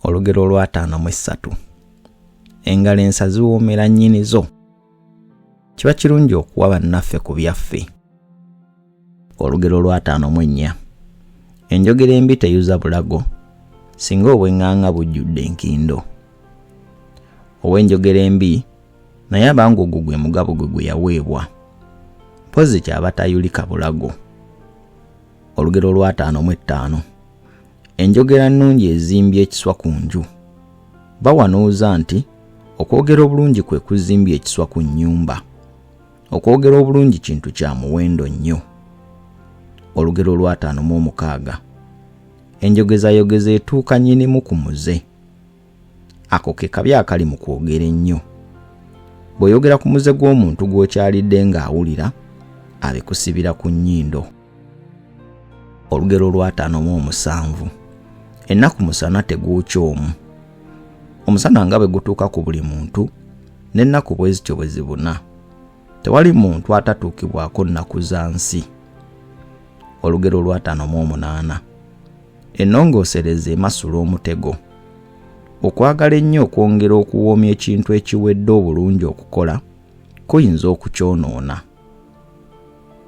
Olugero olw'ataano mu essatu. Engalo ensa ziwoomera nnyinizo. Kiba kirungi okuwa bannaffe ku byaffe. Olugero olw'ataano mu ennya. Enjogera embi teyuza bulago, singa obw'eŋŋaŋa bujjudde enkindo. Ow'enjogera embi naye abanga ogwo gwe mugabo gwe gwe yaweebwa. Mpozzi ky'aba tayulika bulago. Olugero olw'ataano mu ettaano. Enjogera nnungi ezimbye ekiswa ku nju. Bawanuuza nti okwogera obulungi kwe kuzimbye ekiswa ku nnyumba. Okwogera obulungi kintu kya muwendo nnyo. Olugero olw'ataano mu omukaaga. Enjogezayogeza etuuka nnyinimu ku muze. Ako ke kabi akali mu kwogera ennyo. Bw'oyogera ku muze gw'omuntu gw'okyalidde ng'awulira, abikusibira ku nnyindo. Olugero olw'ataano mu omusanvu. Ennaku musana teguukya omu. Omusana nga bwe gutuuka ku buli muntu, n'ennaku bwe zityo bwe zibuna. Tewali muntu atatuukibwako nnaku za nsi. Olugero olw'ataano mu omunaana. Ennongoosereza emasula omutego. Okwagala ennyo okwongera okuwoomya ekintu ekiwedde obulungi okukola kuyinza okukyonoona.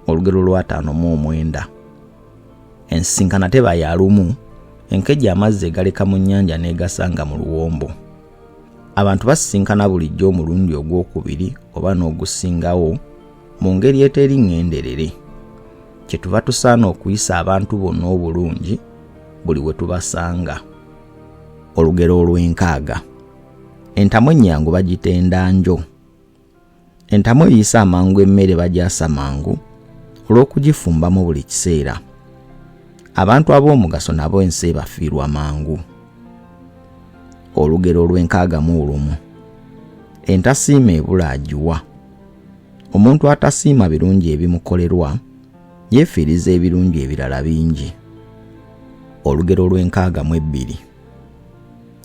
Olugero lw'ataano mu omwenda. Ensisinkana teba ya lumu, enkejje amazzi egaleka mu nnyanja n'egasanga mu luwombo. Abantu basisinkana bulijjo omulundi ogwokubiri oba n'ogusingawo mu ngeri eteri ŋŋenderere. Kyetuva tusaana okuyisa abantu bonna obulungi buli we tubasanga. Olugero olw'enkaaga. Entamu ennyangu bagitenda njo. Entamu eyisa amangu emmere bagyasa mangu olw'okugifumbamu buli kiseera. Abantu ab'omugaso nabo ensi ebafiirwa mangu. Olugero olw'enkaaga mu olumu. Entasiima ebula agiwa. Omuntu atasiima birungi ebimukolerwa yeefiiriza ebirungi ebirala bingi. Olugero olw'enkaaga mu ebbiri.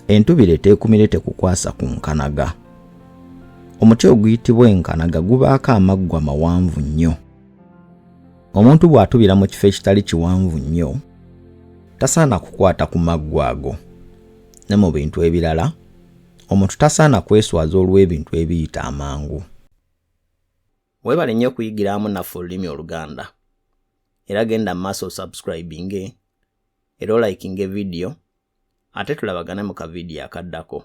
Entubiro eteekumire tekukwasa ku nkanaga. Omuti oguyitibwa enkanaga gubaako amaggwa mawanvu nnyo. Omuntu bw'atubira mu kifo ekitali kiwanvu nnyo, tasaana kukwata ku maggwa ago. Ne mu bintu ebirala, omuntu tasaana kweswaza olw'ebintu ebiyita amangu. Weebale nnyo okuyigira awamu naffe olulimi Oluganda. Era genda mu maaso osubscribinge era olikinge vidiyo ate tulabagane mu kavidiyo akaddako.